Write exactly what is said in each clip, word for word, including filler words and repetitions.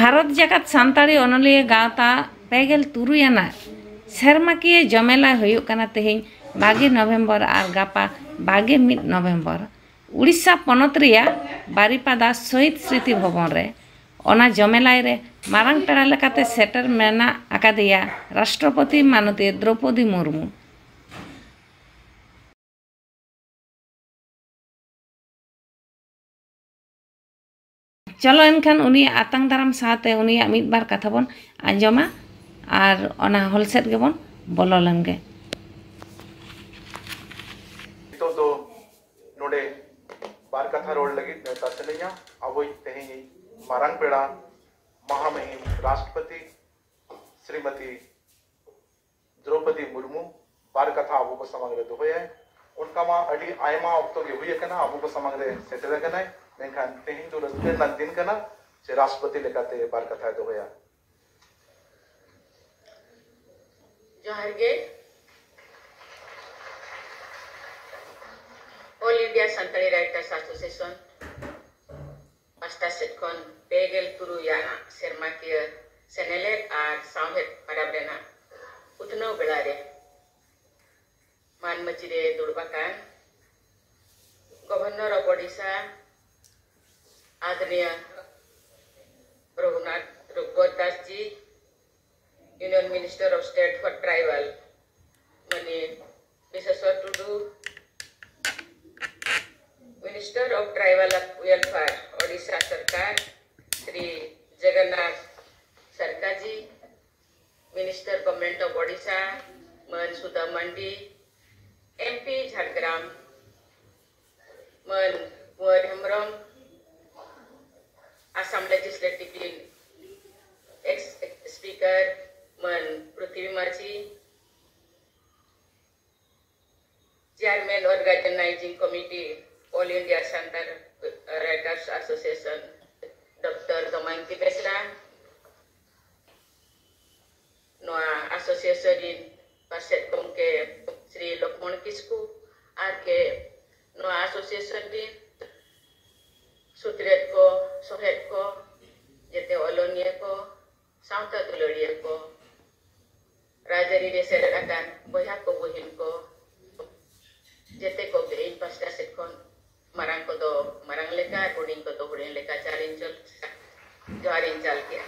ᱵᱷᱟᱨᱚᱛ ᱡᱟᱠᱟᱛ ᱥᱟᱱᱛᱟᱲᱤ ᱚᱱᱚᱞᱤᱭᱟᱹ ᱜᱟᱶᱛᱟ ᱯᱮ ᱜᱮᱞ ᱛᱩᱨᱩᱭ ᱟᱱᱟᱜ ᱥᱮᱨᱢᱟᱠᱤᱭᱟᱹ ᱡᱚᱢᱮᱞᱟᱭ ᱦᱩᱭᱩᱜ ᱠᱟᱱᱟ ᱛᱮᱦᱮᱧ ᱵᱟᱜᱮ ᱱᱚᱵᱷᱮᱢᱵᱚᱨ ᱟᱨ ᱜᱟᱯᱟ ᱵᱟᱜᱮ ᱢᱤᱫ ᱱᱚᱵᱷᱮᱢᱵᱚᱨ᱾ ᱩᱲᱤᱥᱥᱟ ᱯᱚᱱᱚᱛ ᱨᱮᱭᱟᱜ ᱵᱟᱨᱤᱯᱟᱫᱟ ᱥᱚᱦᱤᱫ ᱥᱢᱨᱤᱛᱤ ᱵᱷᱚᱵᱚᱱ ᱨᱮ᱾ ᱚᱱᱟ ᱡᱚᱢᱮᱞᱟᱭ ᱨᱮ ᱢᱟᱨᱟᱝ ᱯᱮᱲᱟ ᱞᱮᱠᱟᱛᱮ ᱥᱮᱴᱮᱨ ᱢᱮᱱᱟᱜ ᱟᱠᱟᱫᱮᱭᱟ ᱨᱟᱥᱴᱨᱚᱯᱚᱛᱤ ᱢᱟᱱᱚᱛᱤ ᱫᱨᱚᱯᱚᱫᱤ ᱢᱩᱨᱢᱩ᱾ ᱪᱚᱞᱚ ᱮᱱᱠᱷᱟᱱ ᱩᱱᱤᱭᱟᱜ ᱟᱛᱟᱝ ᱫᱟᱨᱟᱢ ᱥᱟᱶᱛᱮ ᱩᱱᱤᱭᱟᱜ ᱢᱤᱫ ᱵᱟᱨ ᱠᱟᱛᱷᱟ ᱵᱚᱱ ᱟᱸᱡᱚᱢᱟ ᱟᱨ ᱚᱱᱟ ᱦᱚᱞ ᱥᱮᱫ ᱜᱮᱵᱚᱱ ᱵᱚᱞᱚ ᱞᱮᱱ ᱜᱮ᱾ ᱱᱤᱛᱚᱜ ᱫᱚ ᱱᱚᱰᱮ ᱵᱟᱨ ᱠᱟᱛᱷᱟ ᱨᱚᱲ ᱞᱟᱹᱜᱤᱫ ᱱᱮᱣᱛᱟ ᱥᱟᱱᱟᱧᱟ ᱟᱵᱚᱭᱤᱡ ᱛᱮᱦᱮᱧ ᱢᱟᱨᱟᱝ ᱯᱮᱲᱟ ᱢᱟᱦᱟᱢᱩᱦᱤᱢ ᱨᱟᱥᱴᱨᱚᱯᱚᱛᱤ ᱥᱨᱤᱢᱚᱛᱤ ᱫᱨᱚᱯᱚᱫᱤ ᱢᱩᱨᱢᱩ ᱵᱟᱨ ᱠᱟᱛᱷᱟ ᱟᱵᱚ ᱠᱚ ᱥᱟᱢᱟᱝ ᱨᱮ ᱫᱚᱦᱚᱭᱟᱭ᱾ ᱚᱱᱠᱟ ᱢᱟ ᱟᱹᱰᱤ ᱟᱭᱢᱟ ᱚᱠᱛᱚ ᱜᱮ ᱦᱩᱭ ᱟᱠᱟᱱᱟ, ᱟᱵᱚ ᱠᱚ ᱥᱟᱢᱟᱝ ᱨᱮ ᱥᱮᱴᱮᱨ ᱟᱠᱟᱱᱟᱭ, ᱢᱮᱱᱠᱷᱟᱱ ᱛᱮᱦᱮᱧ ᱫᱚ ᱨᱟᱹᱥᱠᱟᱹ ᱨᱮᱱᱟᱜ ᱫᱤᱱ ᱠᱟᱱᱟ ᱡᱮ ᱨᱟᱥᱴᱨᱚᱯᱚᱛᱤ ᱞᱮᱠᱟᱛᱮ ᱵᱟᱨ ᱠᱟᱛᱷᱟᱭ ᱫᱚᱦᱚᱭᱟ᱾ ᱡᱚᱦᱟᱨ ᱜᱮ᱾ All India Santali Writers Association ᱯᱟᱥᱴᱟ ᱥᱮᱫ ᱠᱷᱚᱱ ᱯᱮ ᱜᱮᱞ ᱛᱩᱨᱩᱭ ᱟᱱᱟᱜ ᱥᱮᱨᱢᱟᱠᱤᱭᱟᱹ ᱥᱮᱱᱮᱞᱮᱫ ᱟᱨ ᱥᱟᱶᱦᱮᱫ ᱯᱟᱨᱟᱵᱽ ᱨᱮᱱᱟᱜ ᱩᱛᱱᱟᱹᱣ ᱵᱮᱲᱟ ᱨᱮ ᱢᱟᱹᱱ ᱢᱟᱹᱪᱤ ᱨᱮ ᱫᱩᱲᱩᱵ ᱟᱠᱟᱱ Governor of Odisha, ᱟᱫᱚᱨᱱᱤᱭᱟ Raghunath ᱨᱚᱜᱷᱩᱵᱚᱨ Das G, Union Minister of State for Tribal, ᱢᱟᱹᱱᱤᱡ ᱵᱤᱥᱮᱥᱣᱚᱨ ᱴᱩᱰᱩ, Minister of Tribal Welfare, Odisha ᱥᱚᱨᱠᱟᱨ, ᱥᱨᱤ ᱡᱚᱜᱚᱱᱱᱟᱛᱷ ᱥᱟᱨᱠᱟᱨ ᱡᱤ, Minister Government of Odisha, ᱢᱟᱹᱱ ᱥᱩᱫᱟᱢ ᱢᱟᱱᱰᱤ, ᱮᱢ ᱯᱤ ᱡᱷᱟᱲᱜᱨᱟᱢ, ᱢᱟᱹᱱ ᱠᱩᱸᱣᱟᱨ ᱦᱮᱢᱵᱽᱨᱚᱢ, Assam Legislative ᱨᱤᱱ ex Speaker ᱢᱟᱹᱱ ᱯᱨᱤᱛᱷᱤᱵᱤ ᱢᱟᱹᱡᱷᱤ, Chairman Organizing Committee All India Santal Writers Association doctor Damayanti Besra, ᱱᱚᱣᱟ association ᱨᱤᱱ ᱯᱟᱨᱥᱮᱛ ᱜᱚᱢᱠᱮ ᱥᱨᱤ ᱞᱚᱠᱷᱢᱚᱬ ᱠᱤᱥᱠᱩ ᱟᱨ ᱜᱮ ᱱᱚᱣᱟ ᱟᱥᱳᱥᱤᱭᱮᱥᱚᱱ ᱨᱤᱱ ᱥᱩᱛᱨᱮᱛ ᱠᱚ, ᱥᱚᱦᱮᱫ ᱠᱚ, ᱡᱮᱛᱮ ᱚᱞᱚᱱᱤᱭᱟᱹ ᱠᱚ, ᱥᱟᱶᱛᱟ ᱫᱩᱞᱟᱹᱲᱤᱭᱟᱹ ᱠᱚ, ᱨᱟᱡᱽᱟᱹᱨᱤ ᱨᱮ ᱥᱮᱞᱮᱫ ᱟᱠᱟᱱ ᱵᱚᱭᱦᱟ ᱠᱚ, ᱵᱩᱦᱤᱱ ᱠᱚ, ᱡᱮᱛᱮ ᱠᱚᱜᱮ ᱤᱧ ᱯᱟᱥᱴᱟ ᱥᱮᱫ ᱠᱷᱚᱱ ᱢᱟᱨᱟᱝ ᱠᱚᱫᱚ ᱢᱟᱨᱟᱝ ᱞᱮᱠᱟ, ᱦᱩᱰᱤᱧ ᱠᱚᱫᱚ ᱦᱩᱰᱤᱧ ᱞᱮᱠᱟ ᱡᱚᱦᱟᱨᱤᱧ ᱪᱚᱞ, ᱡᱚᱦᱟᱨᱤᱧ ᱪᱟᱞ ᱠᱮᱜᱼᱟ᱾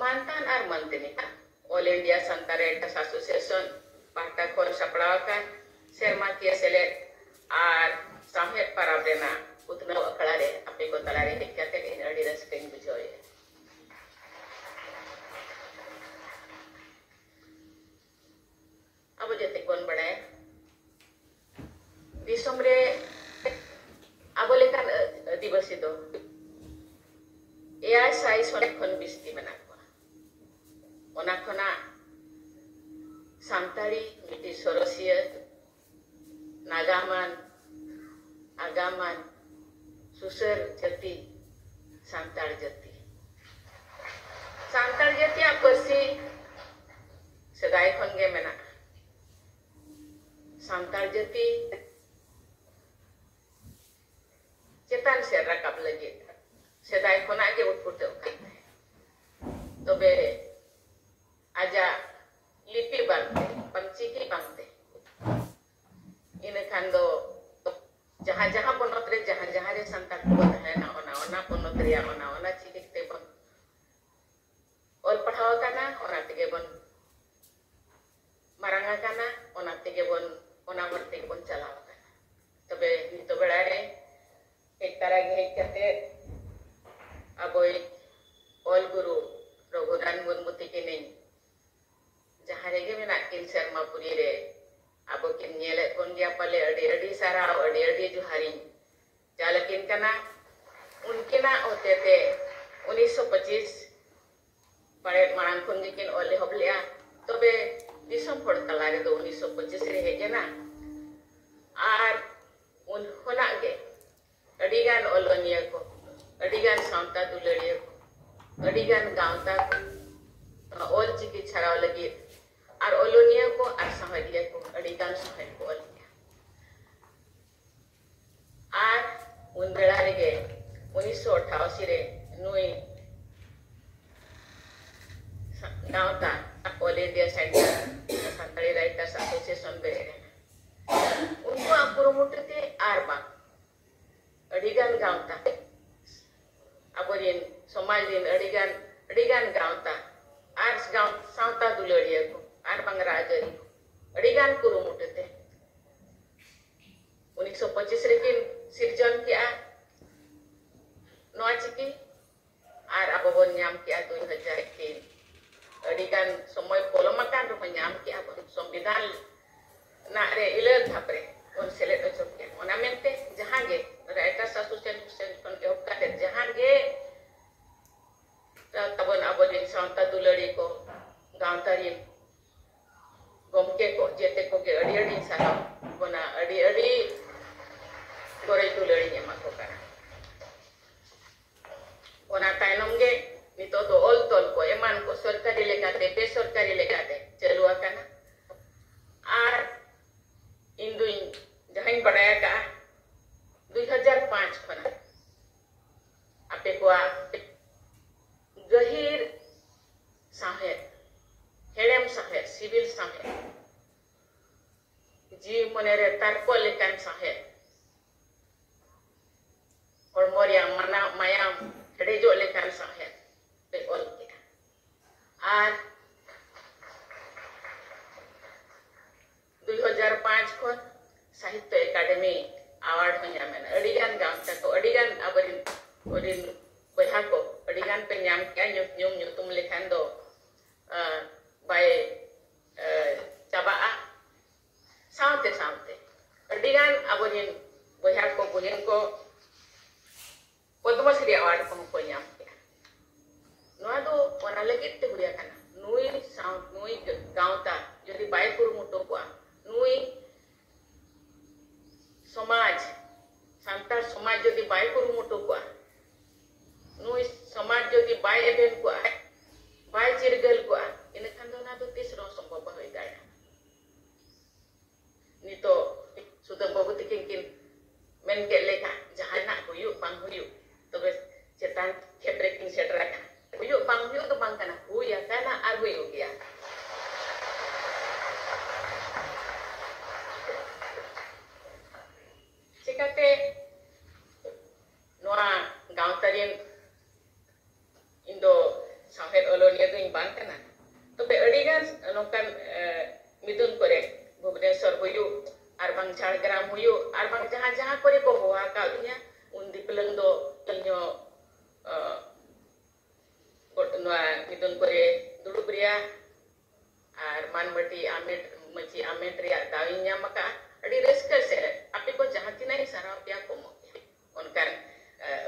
ᱢᱟᱱᱛᱟᱱ ᱟᱨ ᱢᱟᱱᱛᱟᱹᱱᱤ, All India Santali Writers Association ᱯᱟᱦᱴᱟ ᱠᱷᱚᱱ ᱥᱟᱯᱲᱟᱣ ᱟᱠᱟᱱ ᱥᱮᱨᱢᱟᱠᱤᱭᱟᱹ ᱥᱮᱞᱮᱫ ᱟᱨ ᱥᱟᱶᱦᱮᱫ ᱯᱟᱨᱟᱵᱽ ᱨᱮᱱᱟᱜ ᱩᱛᱱᱟᱹᱣ ᱟᱠᱷᱲᱟ ᱨᱮ ᱟᱯᱮ ᱠᱚ ᱛᱟᱞᱟᱨᱮ ᱦᱮᱡ ᱠᱟᱛᱮ ᱤᱧ ᱟᱹᱰᱤ ᱨᱟᱹᱥᱠᱟᱹᱧ ᱵᱩᱡᱷᱟᱹᱣᱮᱫᱼᱟ᱾ ᱟᱵᱚ ᱡᱚᱛᱚ ᱵᱚᱱ ᱵᱟᱲᱟᱭᱟ, ᱫᱤᱥᱚᱢ ᱨᱮ ᱟᱵᱚ ᱞᱮᱠᱟᱱ ᱟᱹ-, ᱟᱹᱫᱤᱵᱟᱹᱥᱤ ᱫᱚ ᱮᱭᱟᱭ ᱥᱟᱭ ᱥᱚᱨᱮᱥ ᱠᱷᱚᱱ ᱵᱤᱥᱛᱤ ᱢᱮᱱᱟᱜ ᱠᱚᱣᱟ᱾ ᱚᱱᱟ ᱠᱷᱚᱱᱟᱜ ᱥᱟᱱᱛᱟᱲᱤ ᱢᱤᱫᱴᱤᱡ ᱥᱚᱨᱚᱥᱤᱭᱟᱹ, ᱱᱟᱜᱟᱢᱟᱱ, ᱟᱜᱟᱢᱟᱱ, ᱥᱩᱥᱟᱹᱨ ᱡᱟᱹᱛᱤ, ᱥᱟᱱᱛᱟᱲ ᱡᱟᱹᱛᱤ᱾ ᱥᱟᱱᱛᱟᱲ ᱡᱟᱹᱛᱤᱭᱟᱜ ᱯᱟᱹᱨᱥᱤ ᱥᱮᱫᱟᱭ ᱠᱷᱚᱱ ᱜᱮ ᱢᱮᱱᱟᱜᱼᱟ᱾ ᱥᱟᱱᱛᱟᱲ ᱡᱟᱹᱛᱤ ᱪᱮᱛᱟᱱ ᱥᱮᱫ ᱨᱟᱠᱟᱵ ᱞᱟᱹᱜᱤᱫ ᱥᱮᱫᱟᱭ ᱠᱷᱚᱱᱟᱜ ᱜᱮ ᱩᱴᱯᱩᱴᱟᱹᱜ ᱠᱟᱱ ᱛᱟᱦᱮᱸᱫ᱾ ᱛᱚᱵᱮ ᱟᱡᱟᱜ ᱞᱤᱯᱤ ᱵᱟᱝᱛᱮ, ᱵᱟᱝ ᱪᱤᱠᱤ ᱵᱟᱝᱛᱮ, ᱤᱱᱟᱹ ᱠᱷᱟᱱ ᱫᱚ ᱡᱟᱦᱟᱸ ᱡᱟᱦᱟᱸ ᱯᱚᱱᱚᱛ ᱨᱮ ᱡᱟᱦᱟᱸ ᱡᱟᱦᱟᱸ ᱨᱮ ᱥᱟᱱᱛᱟᱲ ᱠᱚᱠᱚ ᱛᱟᱦᱮᱱᱟ, ᱚᱱᱟ ᱚᱱᱟ ᱯᱚᱱᱚᱛ ᱨᱮᱭᱟᱜ ᱚᱱᱟ ᱚᱱᱟ ᱪᱤᱠᱤ ᱛᱮᱵᱚᱱ ᱚᱞ ᱯᱟᱲᱦᱟᱣ ᱟᱠᱟᱱᱟ, ᱚᱱᱟ ᱛᱮᱜᱮ ᱵᱚᱱ ᱢᱟᱨᱟᱝ ᱟᱠᱟᱱᱟ, ᱚᱱᱟ ᱛᱮᱜᱮ ᱵᱚᱱ, ᱚᱱᱟ ᱦᱚᱨ ᱛᱮᱜᱮ ᱵᱚᱱ ᱪᱟᱞᱟᱣ ᱟᱠᱟᱱᱟ᱾ ᱛᱚᱵᱮ ᱱᱤᱛᱚᱜ ᱵᱮᱲᱟ ᱨᱮ ᱦᱮᱡ ᱛᱟᱨᱟ ᱜᱮ ᱦᱮᱡ ᱠᱟᱛᱮ ᱟᱵᱚᱭᱤᱡ ᱚᱞ ᱜᱩᱨᱩ ᱨᱚᱜᱷᱩᱱᱟᱛᱷ ᱢᱩᱨᱢᱩ ᱛᱤᱠᱤᱱᱤᱧ ᱡᱟᱦᱟᱸ ᱨᱮᱜᱮ ᱢᱮᱱᱟᱜ ᱠᱤᱱ ᱥᱮᱨᱢᱟ ᱯᱩᱨᱤ ᱨᱮ, ᱟᱵᱚ ᱠᱤᱱ ᱧᱮᱞᱮᱫ ᱵᱚᱱ ᱜᱮᱭᱟ ᱯᱟᱞᱮ, ᱟᱹᱰᱤ ᱟᱹᱰᱤ ᱥᱟᱨᱦᱟᱣ, ᱟᱹᱰᱤ ᱟᱹᱰᱤ ᱡᱚᱦᱟᱨᱤᱧ ᱪᱟᱞ ᱟᱹᱠᱤᱱ ᱠᱟᱱᱟ᱾ ᱩᱱᱠᱤᱱᱟᱜ ᱦᱚᱛᱮᱛᱮ ᱩᱱᱤᱥᱥᱚ ᱯᱚᱸᱪᱤᱥ ᱯᱟᱲᱮᱫ ᱢᱟᱲᱟᱝ ᱠᱷᱚᱱ ᱜᱮᱠᱤᱱ ᱚᱞ ᱮᱦᱚᱵ ᱞᱮᱜᱼᱟ, ᱛᱚᱵᱮ ᱫᱤᱥᱚᱢ ᱦᱚᱲ ᱛᱟᱞᱟ ᱨᱮᱫᱚ ᱩᱱᱤᱥᱥᱚ ᱯᱚᱸᱪᱤᱥ ᱨᱮ ᱦᱮᱡ ᱮᱱᱟ᱾ ᱟᱨ ᱩᱱ ᱠᱷᱚᱱᱟᱜ ᱜᱮ ᱟᱹᱰᱤᱜᱟᱱ ᱚᱞᱚᱱᱤᱭᱟᱹ ᱠᱚ, ᱟᱹᱰᱤᱜᱟᱱ ᱥᱟᱶᱛᱟ ᱫᱩᱞᱟᱹᱲᱤᱭᱟᱹ ᱠᱚ, ᱟᱹᱰᱤᱜᱟᱱ ᱜᱟᱶᱛᱟ ᱠᱚ ᱱᱚᱣᱟ ᱚᱞ ᱪᱤᱠᱤ ᱪᱷᱟᱨᱟᱣ ᱞᱟᱹᱜᱤᱫ ᱟᱨ ᱚᱞᱚᱱᱤᱭᱟᱹ ᱠᱚ ᱟᱨ ᱥᱟᱶᱦᱮᱫᱤᱭᱟᱹ ᱠᱚ ᱟᱹᱰᱤᱜᱟᱱ ᱥᱟᱶᱦᱮᱫ ᱠᱚ ᱚᱞ ᱠᱮᱜᱼᱟ᱾ ᱟᱨ ᱨᱮ ᱱᱩᱭ ᱥᱟ- ᱜᱟᱶᱛᱟ All India Center Santali Writers Association ᱵᱮᱨᱮᱫ ᱮᱱᱟ᱾ ᱩᱱᱠᱩᱣᱟᱜ ᱠᱩᱨᱩᱢᱩᱴᱩ ᱛᱮ ᱟᱨ ᱵᱟᱝ ᱟᱹᱰᱤᱜᱟᱱ ᱜᱟᱶᱛᱟ, ᱟᱵᱚᱨᱮᱱ ᱥᱚᱢᱟᱡᱽ ᱨᱮᱱ ᱟᱹᱰᱤᱜᱟᱱ ᱟᱹᱰᱤᱜᱟᱱ ᱜᱟᱶᱛᱟ ᱟᱨ ᱜᱟᱶ- ᱥᱟᱶᱛᱟ ᱫᱩᱞᱟᱹᱲᱤᱭᱟᱹ ᱠᱚ ᱟᱨ ᱵᱟᱝ ᱨᱟᱡᱽᱟᱹᱨᱤ ᱠᱚ ᱟᱹᱰᱤᱜᱟᱱ ᱠᱩᱨᱩᱢᱩᱴᱩ ᱛᱮ ᱩᱱᱤᱥᱥᱚ ᱯᱚᱸᱪᱤᱥ ᱨᱮᱠᱤᱱ ᱥᱤᱨᱡᱚᱱ ᱠᱮᱜᱼᱟ ᱱᱚᱣᱟ ᱪᱤᱠᱤ᱾ ᱟᱨ ᱟᱵᱚ ᱵᱚᱱ ᱧᱟᱢ ᱠᱮᱜᱼᱟ ᱫᱩᱭ ᱦᱟᱡᱟᱨ ᱛᱤᱱ᱾ ᱟᱹᱰᱤᱜᱟᱱ ᱥᱚᱢᱚᱭ ᱯᱚᱞᱚᱢ ᱟᱠᱟᱱ ᱨᱮᱦᱚᱸ ᱧᱟᱢ ᱠᱮᱜᱼᱟ ᱵᱚᱱ᱾ ᱥᱚᱝᱵᱤᱫᱷᱟᱱ ᱨᱮᱱᱟᱜ ᱨᱮ ᱤᱞᱟᱹ ᱫᱷᱟᱯ ᱨᱮ ᱵᱚᱱ ᱥᱮᱞᱮᱫ ᱦᱚᱪᱚ ᱠᱮᱜᱼᱟ᱾ ᱚᱱᱟ ᱢᱮᱱᱛᱮ ᱡᱟᱦᱟᱸ ᱜᱮ Writers Association ᱠᱷᱚᱱ ᱮᱦᱚᱵ ᱠᱟᱛᱮ ᱡᱟᱦᱟᱸ ᱜᱮ ᱛᱟᱵᱚᱱ ᱟᱵᱚᱨᱮᱱ ᱥᱟᱶᱛᱟ ᱫᱩᱞᱟᱹᱲᱤ ᱠᱚ ᱜᱟᱶᱛᱟ ᱨᱮᱱ ᱜᱚᱢᱠᱮ ᱠᱚ ᱡᱮᱛᱮ ᱠᱚᱜᱮ ᱟᱹᱰᱤ ᱟᱹᱰᱤ ᱥᱟᱨᱦᱟᱣ ᱵᱚᱱᱟ, ᱟᱹᱰᱤ ᱟᱹᱰᱤ ᱜᱚᱨᱚᱡᱽ ᱫᱩᱞᱟᱹᱲᱤᱧ ᱮᱢᱟ ᱠᱚ ᱠᱟᱱᱟ᱾ ᱚᱱᱟ ᱛᱟᱭᱱᱚᱢ ᱜᱮ ᱱᱤᱛᱚᱜ ᱫᱚ ᱚᱞ ᱛᱚᱞ ᱠᱚ ᱮᱢᱟᱱ ᱠᱚ ᱥᱚᱨᱠᱟᱨᱤ ᱞᱮᱠᱟᱛᱮ ᱵᱮᱥᱚᱨᱠᱟᱨᱤ ᱞᱮᱠᱟᱛᱮ ᱪᱟᱹᱞᱩ ᱟᱠᱟᱱᱟ᱾ ᱟᱨ ᱤᱧ ᱫᱩᱧ ᱡᱟᱦᱟᱸᱧ ᱵᱟᱰᱟᱭ ᱟᱠᱟᱫᱼᱟ ᱫᱩᱭ ᱦᱟᱡᱟᱨ ᱯᱟᱸᱪ ᱠᱷᱚᱱᱟᱜ ᱟᱯᱮ ᱠᱚᱣᱟᱜ ᱜᱟᱹᱦᱤᱨ ᱥᱟᱶᱦᱮᱫ, ᱦᱮᱲᱮᱢ ᱥᱟᱶᱦᱮᱫ, ᱥᱤᱵᱤᱞ ᱥᱟᱶᱦᱮᱫ, ᱡᱤᱣᱤ ᱢᱚᱱᱮᱨᱮ ᱛᱟᱨᱠᱚ ᱞᱮᱠᱟᱱ ᱥᱟᱶᱦᱮᱫ, ᱦᱚᱲᱢᱚ ᱨᱮᱭᱟᱜ ᱢᱟᱱᱟ- ᱢᱟᱭᱟᱢ ᱦᱮᱰᱮᱡᱚᱜ ᱞᱮᱠᱟᱱ ᱥᱟᱶᱦᱮᱫ ᱯᱮ ᱚᱞ ᱠᱮᱫᱟ᱾ ᱟᱨ ᱫᱩᱭ ᱦᱟᱡᱟᱨ ᱯᱟᱸᱪ ᱠᱷᱚᱱ ᱥᱟᱦᱤᱛᱛᱚ ᱮᱠᱟᱰᱮᱢᱤ ᱟᱣᱟᱨᱰ ᱦᱚᱸ ᱧᱟᱢ ᱮᱱᱟ᱾ ᱟᱹᱰᱤᱜᱟᱱ ᱜᱟᱶᱛᱟ ᱠᱚ, ᱟᱹᱰᱤᱜᱟᱱ ᱟᱵᱚᱨᱮᱱ ᱟᱵᱚᱨᱮᱱ ᱵᱚᱭᱦᱟ ᱠᱚ ᱟᱹᱰᱤᱜᱟᱱ ᱯᱮ ᱧᱟᱢ ᱠᱮᱜᱼᱟ᱾ ᱧᱩ- ᱧᱩᱢ ᱧᱩᱛᱩᱢ ᱞᱮᱠᱷᱟᱱ ᱫᱚ ᱟᱸ, ᱵᱟᱭ ᱟᱸ, ᱪᱟᱵᱟᱜᱼᱟ᱾ ᱥᱟᱶᱛᱮ ᱥᱟᱶᱛᱮ ᱟᱹᱰᱤᱜᱟᱱ ᱟᱵᱚᱨᱮᱱ ᱵᱚᱭᱦᱟ ᱠᱚ ᱵᱩᱦᱤᱱ ᱠᱚ ᱯᱚᱫᱽᱢᱚᱥᱨᱤ ᱟᱣᱟᱨᱰ ᱠᱚᱦᱚᱸ ᱠᱚ ᱧᱟᱢ ᱠᱮᱜᱼᱟ᱾ ᱱᱚᱣᱟ ᱫᱚ ᱚᱱᱟ ᱞᱟᱹᱜᱤᱫ ᱛᱮ ᱦᱩᱭ ᱟᱠᱟᱱᱟ, ᱱᱩᱭ ᱥᱟᱶ ᱱᱩᱭ ᱜᱟᱶᱛᱟ ᱡᱩᱫᱤ ᱵᱟᱭ ᱠᱩᱨᱩᱢᱩᱴᱩ ᱠᱚᱜᱼᱟ, ᱱᱩᱭ ᱥᱚᱢᱟᱡᱽ, ᱥᱟᱱᱛᱟᱲ ᱥᱚᱢᱟᱡᱽ ᱡᱩᱫᱤ ᱵᱟᱭ ᱠᱩᱨᱩᱢᱩᱴᱩ ᱠᱚᱜᱼᱟ, ᱱᱩᱭ ᱥᱚᱢᱟᱡᱽ ᱡᱩᱫᱤ ᱵᱟᱭ ᱮᱵᱷᱮᱱ ᱠᱚᱜᱼᱟ, ᱵᱟᱭ ᱪᱤᱨᱜᱟᱹᱞ ᱠᱚᱜᱼᱟ, ᱤᱱᱟᱹᱠᱷᱟᱱ ᱫᱚ ᱚᱱᱟ ᱫᱚ ᱛᱤᱥ ᱨᱮᱦᱚᱸ ᱥᱚᱢᱵᱷᱚᱵ ᱵᱟᱝ ᱦᱩᱭ ᱫᱟᱲᱮᱭᱟᱜᱼᱟ᱾ ᱱᱤᱛᱚᱜ ᱥᱩᱫᱟᱹᱢ ᱵᱟᱹᱵᱩ ᱛᱤᱠᱤᱱ ᱠᱤᱱ ᱢᱮᱱ ᱠᱮᱫ ᱞᱮᱠᱟ, ᱡᱟᱦᱟᱱᱟᱜ ᱦᱩᱭᱩᱜ ᱵᱟᱝ ᱦᱩᱭᱩᱜ, ᱛᱚᱵᱮ ᱪᱮᱫ ᱦᱩᱭᱩᱜ ᱜᱮᱭᱟ᱾ ᱪᱤᱠᱟᱹᱛᱮ ᱱᱚᱣᱟ ᱜᱟᱶᱛᱟ ᱨᱮᱱ ᱤᱧ ᱫᱚ ᱥᱟᱶᱦᱮᱫ ᱚᱞᱚᱱᱤᱭᱟᱹ ᱫᱚᱧ ᱵᱟᱝ ᱠᱟᱱᱟ, ᱛᱚᱵᱮ ᱟᱹᱰᱤᱜᱟᱱ ᱱᱚᱝᱠᱟᱱ ᱢᱤᱫᱩᱱ ᱠᱚᱨᱮ, ᱵᱷᱩᱵᱽᱱᱮᱥᱚᱨ ᱦᱩᱭᱩᱜ ᱟᱨ ᱵᱟᱝ ᱡᱷᱟᱲᱜᱨᱟᱢ ᱦᱩᱭᱩᱜ ᱟᱨ ᱵᱟᱝ ᱡᱟᱦᱟᱸ ᱡᱟᱦᱟᱸ ᱠᱚᱨᱮ ᱠᱚ ᱦᱚᱦᱚ ᱟᱠᱟᱫᱤᱧᱟ, ᱩᱱ ᱫᱤᱯᱞᱟᱹᱝ ᱫᱚ ᱤᱧ ᱦᱚᱸ ᱱᱚᱣᱟ ᱢᱤᱫᱩᱱ ᱠᱚᱨᱮ ᱫᱩᱲᱩᱵ ᱨᱮᱭᱟᱜ ᱟᱨ ᱢᱟᱱ ᱢᱟᱹᱴᱤ ᱟᱢᱮᱴ, ᱢᱟᱹᱪᱤ ᱟᱢᱮᱴ ᱨᱮᱭᱟᱜ ᱫᱟᱣ ᱤᱧ ᱧᱟᱢ ᱟᱠᱟᱫᱼᱟ᱾ ᱟᱹᱰᱤ ᱨᱟᱹᱥᱠᱟᱹ ᱥᱮ ᱟᱯᱮ ᱠᱚ ᱡᱟᱦᱟᱸ ᱛᱤᱱᱟᱹᱜ ᱤᱧ ᱥᱟᱨᱦᱟᱣ ᱯᱮᱭᱟ, ᱠᱚᱢᱚᱜ ᱜᱮᱭᱟ᱾ ᱚᱱᱠᱟᱱ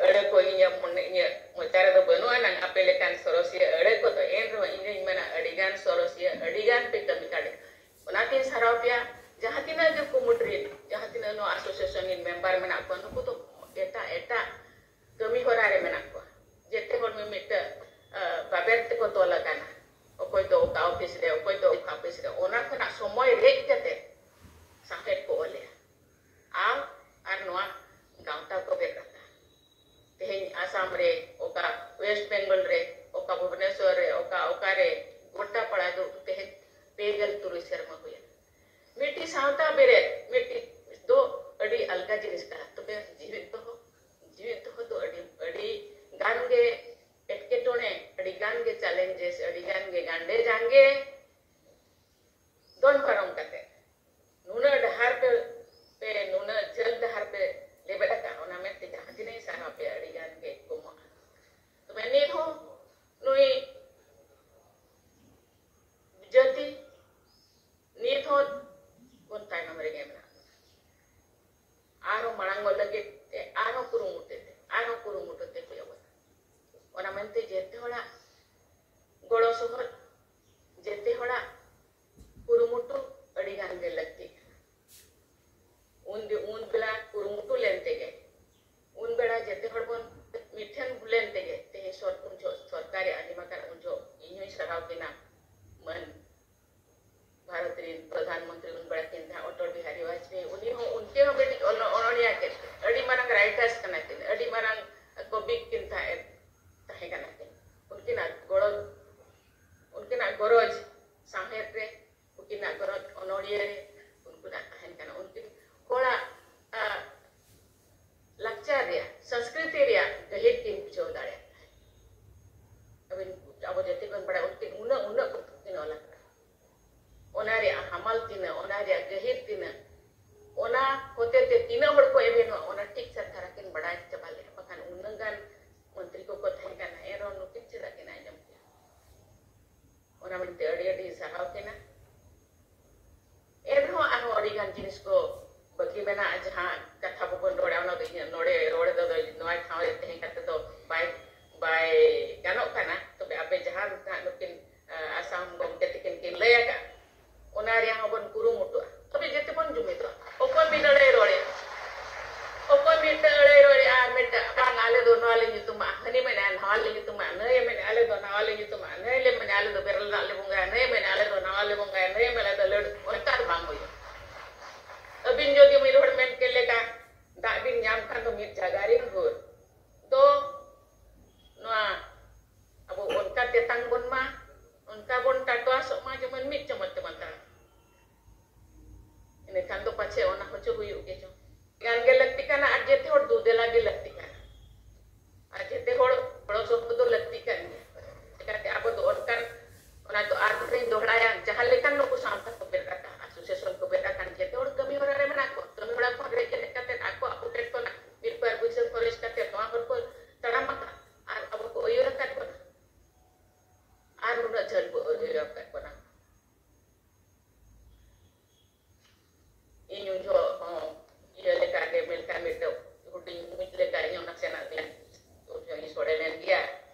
ᱟᱹᱲᱟᱹ ᱠᱚ ᱤᱧᱟᱹᱜ ᱢᱚᱱᱮ, ᱤᱧᱟᱹᱜ ᱢᱚᱪᱟ ᱨᱮᱫᱚ ᱵᱟᱹᱱᱩᱜ ᱟᱱᱟᱝ ᱟᱯᱮ ᱞᱮᱠᱟᱱ ᱥᱚᱨᱚᱥᱤᱭᱟᱹ ᱟᱹᱲᱟᱹ ᱠᱚᱫᱚ, ᱮᱱ ᱨᱮᱦᱚᱸ ᱤᱧ ᱫᱚᱧ ᱢᱮᱱᱟ ᱟᱹᱰᱤᱜᱟᱱ ᱥᱚᱨᱚᱥᱤᱭᱟᱹ, ᱟᱹᱰᱤᱜᱟᱱ ᱯᱮ ᱠᱟᱹᱢᱤ ᱫᱟᱲᱮᱭᱟᱜᱼᱟ᱾ ᱚᱱᱟᱛᱤᱧ ᱥᱟᱨᱦᱟᱣ ᱯᱮᱭᱟ᱾ ᱡᱟᱦᱟᱸ ᱛᱤᱱᱟᱹᱜ ᱜᱮ ᱠᱩᱢᱩᱴ ᱨᱤᱱ, ᱡᱟᱦᱟᱸ ᱛᱤᱱᱟᱹᱜ ᱱᱚᱣᱟ ᱟᱥᱳᱥᱤᱭᱮᱥᱚᱱ ᱨᱤᱱ ᱢᱮᱢᱵᱟᱨ ᱢᱮᱱᱟᱜ ᱠᱚᱣᱟ, ᱱᱩᱠᱩ ᱫᱚ ᱮᱴᱟᱜ ᱮᱴᱟᱜ ᱠᱟᱹᱢᱤ ᱦᱚᱨᱟ ᱨᱮ ᱢᱮᱱᱟᱜ ᱠᱚᱣᱟ᱾ ᱡᱮᱛᱮ ᱦᱚᱲ ᱢᱤᱢᱤᱫᱴᱟᱹ ᱵᱟᱵᱮᱨ ᱛᱮᱠᱚ ᱛᱚᱞ ᱟᱠᱟᱱᱟ᱾ ᱚᱠᱚᱭ ᱫᱚ ᱚᱠᱟ ᱚᱯᱷᱤᱥ ᱨᱮ, ᱚᱠᱚᱭ ᱫᱚ ᱚᱠᱟ ᱚᱯᱷᱤᱥ ᱨᱮ, ᱚᱱᱟ ᱠᱷᱚᱱᱟᱜ ᱥᱚᱢᱚᱭ ᱨᱮᱡ ᱠᱟᱛᱮ ᱥᱟᱶᱦᱮᱫ ᱠᱚ ᱚᱞᱮᱜᱼᱟ᱾ ᱟᱨ ᱟᱨ ᱱᱚᱣᱟ ᱜᱟᱶᱛᱟ ᱠᱚ ᱵᱮᱨᱮᱫ ᱟᱠᱟᱫᱼᱟ᱾ ᱛᱮᱦᱮᱧ ᱟᱥᱟᱢ ᱨᱮ, ᱚᱠᱟ ᱣᱮᱥᱴ ᱵᱮᱝᱜᱚᱞ ᱨᱮ, ᱚᱠᱟ ᱵᱷᱩᱵᱽᱱᱮᱥᱚᱨ ᱨᱮ, ᱚᱠᱟ ᱚᱠᱟᱨᱮ ᱜᱚᱴᱟ ᱯᱟᱲᱟ ᱫᱚ ᱛᱮᱦᱮᱧ ᱯᱮ ᱜᱮᱞ ᱛᱩᱨᱩᱭ ᱥᱮᱨᱢᱟ ᱦᱩᱭᱮᱱᱟ᱾ ᱢᱤᱫᱴᱤᱡ ᱥᱟᱶᱛᱟ ᱵᱮᱨᱮᱫ ᱢᱤᱫᱴᱤᱡ ᱫᱚ ᱟᱹᱰᱤ ᱟᱞᱜᱟ ᱡᱤᱱᱤᱥ ᱠᱟᱱᱟ, ᱛᱚᱵᱮ ᱡᱤᱣᱮᱫ ᱫᱚᱦᱚ, ᱡᱤᱣᱮᱫ ᱫᱚᱦᱚ ᱫᱚ ᱟᱹᱰᱤ, ᱟᱹᱰᱤ ᱜᱟᱱ ᱜᱮ ᱮᱴᱠᱮᱴᱚᱬᱮ, ᱟᱹᱰᱤ ᱜᱟᱱ ᱜᱮ ᱪᱮᱞᱮᱧᱡᱮᱥ, ᱟᱹᱰᱤ ᱜᱟᱱ ᱜᱮ ᱜᱟᱱᱰᱮ ᱡᱟᱸᱜᱮ ᱫᱚᱱ ᱯᱟᱨᱚᱢ ᱠᱟᱛᱮ ᱱᱩᱱᱟᱹᱜ ᱰᱟᱦᱟᱨ ᱯᱮ, ᱯᱮ ᱱᱩᱱᱟᱹᱜ ᱡᱷᱟᱹᱞ ᱰᱟᱦᱟᱨ ᱯᱮ ᱞᱮᱵᱮᱫ ᱟᱠᱟᱫ, ᱚᱱᱟ ᱢᱮᱱᱛᱮ ᱡᱟᱦᱟᱸ ᱛᱤᱱᱟᱹᱜ ᱤᱧ ᱥᱟᱨᱦᱟᱣ ᱯᱮᱭᱟ, ᱟᱹᱰᱤ ᱜᱟᱱ ᱜᱮ ᱠᱚᱢᱚᱜᱼᱟ᱾ ᱛᱚᱵᱮ ᱱᱤᱛ ᱦᱚᱸ ᱱᱩᱭ ᱡᱟᱹᱛᱤ ᱱᱤᱛ ᱦᱚᱸ ᱵᱚᱱ ᱛᱟᱭᱱᱚᱢ ᱨᱮᱜᱮ ᱢᱮᱱᱟᱜ ᱵᱚᱱᱟ᱾ ᱟᱨᱦᱚᱸ ᱢᱟᱲᱟᱝᱚᱜ ᱞᱟᱹᱜᱤᱫ ᱛᱮ ᱟᱨᱦᱚᱸ ᱠᱩᱨᱩᱢᱩᱴᱩ ᱛᱮ, ᱟᱨᱦᱚᱸ ᱠᱩᱨᱩᱢᱩᱴᱩ ᱛᱮ ᱦᱩᱭ ᱟᱵᱚᱱᱟ᱾ ᱚᱱᱟ ᱢᱮᱱᱛᱮ ᱡᱮᱛᱮ ᱦᱚᱲᱟᱜ ᱜᱚᱲᱚ ᱥᱚᱦᱚᱫ, ᱡᱮᱛᱮ ᱦᱚᱲᱟᱜ ᱠᱩᱨᱩᱢᱩᱴᱩ ᱟᱹᱰᱤ ᱜᱟᱱ ᱜᱮ ᱞᱟᱹᱠᱛᱤ ᱠᱟᱱᱟ᱾ ᱩᱱ ᱡᱚ-, ᱩᱱ ᱵᱮᱲᱟ ᱠᱩᱨᱩᱢᱩᱴᱩ ᱞᱮᱱ ᱛᱮᱜᱮ, ᱩᱱ ᱵᱮᱲᱟ ᱡᱮᱛᱮ ᱦᱚᱲ ᱵᱚᱱ ᱢᱤᱫ ᱴᱷᱮᱱ ᱞᱮᱱ ᱛᱮᱜᱮ ᱛᱮᱦᱮᱧ ᱥᱚᱨ-, ᱩᱱ ᱡᱚᱦᱚᱜ ᱥᱚᱨᱠᱟᱨᱮ ᱟᱸᱡᱚᱢ ᱟᱠᱟᱫ, ᱩᱱ ᱡᱚᱦᱚᱜ ᱤᱧ ᱦᱚᱸᱧ ᱥᱟᱨᱦᱟᱣ ᱠᱤᱱᱟ ᱢᱟᱹᱱ ᱵᱷᱟᱨᱚᱛ ᱨᱤᱱ ᱯᱨᱚᱫᱷᱟᱱ ᱢᱚᱱᱛᱨᱤ ᱩᱱ ᱵᱮᱲᱟ ᱠᱤᱱ ᱛᱟᱦᱮᱸ ᱚᱴᱚᱞ ᱵᱤᱦᱟᱨᱤ ᱵᱟᱡᱽᱯᱮᱭᱤ, ᱩᱱᱤ ᱦᱚᱸ, ᱩᱱᱠᱤᱱ ᱦᱚᱸ ᱢᱤᱫᱴᱤᱡ ᱚᱱ-, ᱚᱱᱚᱬᱦᱤᱭᱟᱹ ᱠᱤᱱ, ᱟᱹᱰᱤ ᱢᱟᱨᱟᱝ ᱨᱟᱭᱴᱟᱨᱥ ᱠᱟᱱᱟ ᱠᱤᱱ, ᱟᱹᱰᱤ ᱢᱟᱨᱟᱝ ᱠᱚᱵᱤ ᱠᱤᱱ ᱛᱟᱦᱮᱸ, ᱛᱟᱦᱮᱸ ᱠᱟᱱᱟ ᱠᱤᱱ᱾ ᱩᱱᱠᱤᱱᱟᱜ ᱜᱚᱲᱚ, ᱩᱱᱠᱤᱱ ᱤᱭᱟᱹ ᱨᱮ ᱩᱱᱠᱩᱱᱟᱜ ᱛᱟᱦᱮᱱ ᱠᱟᱱᱟ᱾ ᱩᱱᱠᱤᱱ ᱦᱚᱲᱟᱜ ᱞᱟᱠᱪᱟᱨ ᱨᱮᱭᱟᱜ, ᱥᱚᱝᱥᱠᱨᱤᱛᱤ ᱨᱮᱭᱟᱜ ᱜᱟᱹᱦᱤᱨ ᱠᱤᱱ ᱵᱩᱡᱷᱟᱹᱣ ᱫᱟᱲᱮᱭᱟᱜ ᱛᱟᱦᱮᱸᱫ᱾ ᱟᱹᱵᱤᱱ, ᱟᱵᱚ ᱡᱟᱹᱛᱤ ᱵᱚᱱ ᱵᱟᱲᱟᱭᱟ, ᱩᱱᱠᱤᱱ ᱩᱱᱟᱹᱜ ᱩᱱᱟᱹᱜ ᱯᱚᱛᱚᱵ ᱠᱤᱱ ᱚᱞ ᱟᱠᱟᱫᱟ᱾ ᱚᱱᱟ ᱨᱮᱭᱟᱜ ᱦᱟᱢᱟᱞ ᱛᱤᱱᱟᱹᱜ, ᱚᱱᱟ ᱨᱮᱭᱟᱜ ᱜᱟᱹᱦᱤᱨ ᱛᱤᱱᱟᱹᱜ, ᱚᱱᱟ ᱦᱚᱛᱮ ᱛᱮ ᱛᱤᱱᱟᱹᱜ ᱦᱚᱲ ᱠᱚ ᱮᱵᱷᱮᱱᱚᱜᱼᱟ, ᱚᱱᱟ ᱴᱷᱤᱠ ᱥᱟᱹᱨᱤ ᱫᱷᱟᱨᱟ ᱠᱤᱱ ᱵᱟᱲᱟᱭ ᱪᱟᱵᱟ ᱞᱮᱫᱼᱟ᱾ ᱵᱟᱠᱷᱟᱱ ᱩᱱᱟᱹᱜ ᱜᱟᱱ ᱢᱚᱱᱛᱨᱤ ᱠᱚᱠᱚ ᱛᱟᱦᱮᱸ ᱠᱟᱱᱟ, ᱮᱱᱨᱮᱦᱚᱸ ᱱᱩᱠᱤᱱ ᱪᱮᱫᱟᱜ ᱠᱤᱱ ᱟᱸᱡᱚᱢ ᱠᱮᱭᱟ? ᱚᱱᱟ ᱢᱮᱱᱛᱮ ᱟᱹᱰᱤ ᱟᱹᱰᱤ ᱥᱟᱨᱦᱟᱣ ᱠᱤᱱᱟ᱾ ᱮᱱᱨᱮᱦᱚᱸ ᱟᱨᱦᱚᱸ ᱟᱹᱰᱤ ᱜᱟᱱ ᱡᱤᱱᱤᱥ ᱠᱚ ᱵᱟᱹᱠᱤ ᱢᱮᱱᱟᱜᱼᱟ, ᱡᱟᱦᱟᱸ ᱠᱟᱛᱷᱟ ᱵᱚᱱ ᱨᱚᱲᱟ, ᱚᱱᱟ ᱫᱚ ᱤᱧᱟᱹᱜ ᱱᱚᱰᱮ ᱨᱚᱲ ᱫᱚ ᱱᱚᱣᱟ ᱴᱷᱟᱶ ᱨᱮ ᱛᱟᱦᱮᱸ ᱠᱟᱛᱮ ᱫᱚ ᱵᱟᱭ, ᱵᱟᱭ ᱜᱟᱱᱚᱜ ᱠᱟᱱᱟ᱾ ᱛᱚᱵᱮ ᱟᱯᱮ ᱡᱟᱦᱟᱸ ᱱᱟᱦᱟᱜ ᱱᱩᱠᱤᱱ, ᱟᱸ, ᱟᱥᱟᱢ ᱜᱚᱢᱠᱮ ᱛᱟᱹᱠᱤᱱ ᱠᱤᱱ ᱞᱟᱹᱭ ᱟᱠᱟᱫ, ᱚᱱᱟ ᱨᱮᱭᱟᱜ ᱦᱚᱸᱵᱚᱱ ᱠᱩᱨᱩᱢᱩᱴᱩᱜᱼᱟ᱾ ᱛᱚᱵᱮ ᱡᱮᱛᱮ ᱵᱚᱱ ᱡᱩᱢᱤᱫᱚᱜᱼᱟ᱾ ᱚᱠᱚᱭ ᱢᱤᱫ ᱟᱹᱲᱟᱹᱭ ᱨᱚᱲᱮᱫ, ᱚᱠᱚᱭ ᱢᱤᱫ ᱟᱹᱲᱟᱹᱭ ᱨᱚᱲᱮᱫᱼᱟ ᱟᱨ ᱢᱤᱫᱴᱟᱜ, "ᱵᱟᱝ, ᱟᱞᱮ ᱫᱚ ᱱᱚᱣᱟ ᱞᱮ ᱧᱩᱛᱩᱢᱟ", ᱦᱟᱹᱱᱤ ᱢᱮᱱᱟ, "ᱱᱚᱣᱟ ᱞᱮ ᱧᱩᱛᱩᱢᱟ", ᱱᱟᱹᱭᱮ ᱢᱮᱱᱟ, "ᱟᱞᱮ ᱫᱚ ᱱᱚᱣᱟ ᱞᱮ ᱧᱩᱛᱩᱢᱟ", ᱱᱟᱹᱭ ᱢᱮᱱᱟ, "ᱟᱞᱮ ᱫᱚ ᱵᱮᱨᱮᱞ ᱫᱟᱜ ᱞᱮ ᱵᱚᱸᱜᱟᱭᱟ", ᱱᱟᱹᱭᱮ ᱢᱮᱱᱟ, "ᱟᱞᱮ ᱫᱚ ᱱᱟᱣᱟ ᱞᱮ ᱵᱚᱸᱜᱟᱭᱟ", ᱱᱟᱹᱭᱮ ᱢᱮᱱᱟ, "ᱟᱞᱮ ᱫᱚ ᱞᱟᱹᱰᱩ", ᱚᱱᱠᱟ ᱫᱚ ᱵᱟᱝ ᱦᱩᱭᱩᱜᱼᱟ᱾ ᱟᱹᱵᱤᱱ ᱡᱩᱫᱤ ᱢᱤᱫ ᱦᱚᱲ ᱢᱮᱱ ᱠᱮᱫ ᱞᱮᱠᱟ ᱫᱟᱜ ᱵᱤᱱ ᱧᱟᱢ ᱠᱷᱟᱱ ᱫᱚ ᱢᱤᱫ ᱡᱟᱭᱜᱟ ᱨᱮ ᱵᱷᱳᱨ ᱫᱚ ᱱᱚᱣᱟ ᱟᱵᱚ ᱚᱱᱠᱟ ᱛᱮᱛᱟᱝ ᱵᱚᱱ ᱢᱟ, ᱚᱱᱠᱟ ᱵᱚᱱ ᱴᱟᱴᱣᱟᱥᱚᱜ ᱢᱟ, ᱡᱮᱢᱚᱱ ᱢᱤᱫ ᱪᱟᱢᱚᱪ ᱛᱮᱵᱚᱱ ᱛᱟᱲᱟᱢ᱾ ᱤᱱᱟᱹᱠᱷᱟᱱ ᱫᱚ ᱯᱟᱪᱷᱮ ᱚᱱᱟ ᱦᱚᱪᱚ ᱦᱩᱭᱩᱜ ᱜᱮ ᱪᱚᱝ᱾ ᱜᱟᱱ ᱜᱮ ᱞᱟᱹᱠᱛᱤ ᱠᱟᱱᱟ ᱟᱨ ᱡᱮᱛᱮ ᱦᱚᱲ ᱫᱩ ᱫᱮᱞᱟ ᱜᱮ ᱞᱟᱹᱠᱛᱤ ᱠᱟᱱᱟ᱾ ᱟᱨ ᱡᱮᱛᱮ ᱦᱚᱲ ᱜᱚᱲᱚ ᱥᱚᱯᱚᱦᱚᱫ ᱫᱚ ᱞᱟᱹᱠᱛᱤ ᱠᱟᱱ ᱜᱮᱭᱟ᱾ ᱪᱮᱠᱟᱛᱮ ᱟᱵᱚ ᱫᱚ ᱚᱱᱠᱟᱱ, ᱚᱱᱟ ᱫᱚ ᱟᱨ ᱢᱤᱫ ᱫᱷᱟᱣᱤᱧ ᱫᱚᱦᱲᱟᱭᱟ, ᱡᱟᱦᱟᱸ ᱞᱮᱠᱟᱱ ᱱᱩᱠᱩ ᱥᱟᱶᱛᱟ ᱠᱚ ᱵᱮᱨᱮᱫ ᱟᱠᱟᱫ, association ᱠᱚ ᱵᱮᱨᱮᱫ ᱟᱠᱟᱱ, ᱡᱮᱛᱮ ᱦᱚᱲ ᱠᱟᱹᱢᱤ ᱦᱚᱨᱟ ᱨᱮ ᱢᱮᱱᱟᱜ ᱠᱚᱣᱟ᱾ ᱠᱟᱹᱢᱤ ᱦᱚᱨᱟ ᱠᱷᱚᱱ ᱨᱮᱡ ᱨᱮᱡ ᱠᱟᱛᱮ ᱟᱠᱚ ᱟᱠᱚ ᱯᱮᱴ ᱠᱷᱚᱱᱟᱜ ᱢᱤᱫ ᱯᱚᱭᱥᱟ ᱠᱷᱚᱨᱚᱪ ᱠᱟᱛᱮ ᱱᱚᱣᱟ ᱦᱚᱨ ᱠᱚ ᱛᱟᱲᱟᱢ ᱟᱠᱟᱫ ᱟᱨ ᱟᱵᱚ ᱠᱚ ᱟᱹᱭᱩᱨ ᱟᱠᱟᱫ ᱵᱚᱱᱟ᱾ ᱟᱨ ᱱᱩᱱᱟᱹᱜ ᱡᱷᱟᱹᱞ ᱵᱚ ᱟᱹᱭᱩᱨ ᱟᱠᱟᱫ ᱵᱚᱱᱟ᱾ ᱤᱧ ᱩᱱ ᱡᱚᱦᱚᱜ ᱦᱚᱸ ᱤᱭᱟᱹ ᱞᱮᱠᱟᱜᱮ, ᱢᱮᱱᱠᱷᱟᱱ ᱢᱤᱫᱴᱮᱱ ᱦᱩᱰᱤᱧ ᱢᱩᱪ ᱞᱮᱠᱟ ᱤᱧ ᱦᱚᱸ ᱱᱟᱥᱮᱱᱟᱜ ᱫᱚᱧ, ᱩᱱ ᱡᱚᱦᱚᱜ ᱤᱧ ᱥᱚᱲᱮ ᱞᱮᱱ ᱜᱮᱭᱟ᱾